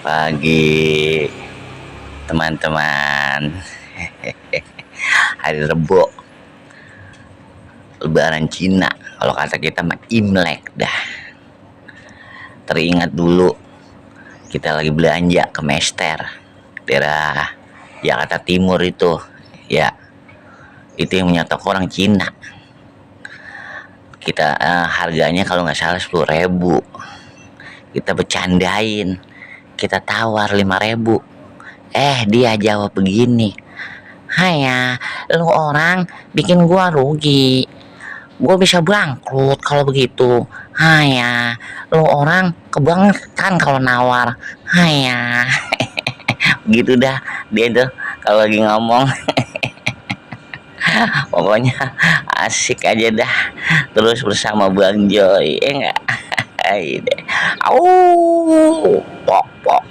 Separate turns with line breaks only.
Pagi teman-teman. Hari Rebo, Lebaran Cina. Kalau kata kita mah Imlek dah. Teringat dulu kita lagi belanja ke Mester, daerah Jakarta Timur itu. Ya, itu yang punya toko orang Cina. Kita harganya kalau nggak salah 10.000. Kita bercandain, kita tawar 5.000. Dia jawab begini, "Haya, lu orang bikin gua rugi. Gua bisa bangkrut kalau begitu. Haya, lu orang kebangetan kalau nawar. Haya." Gitu dah dia tuh kalau lagi ngomong. Pokoknya asik aja dah. Terus bersama Bang Joy, enggak? Au, pok pok.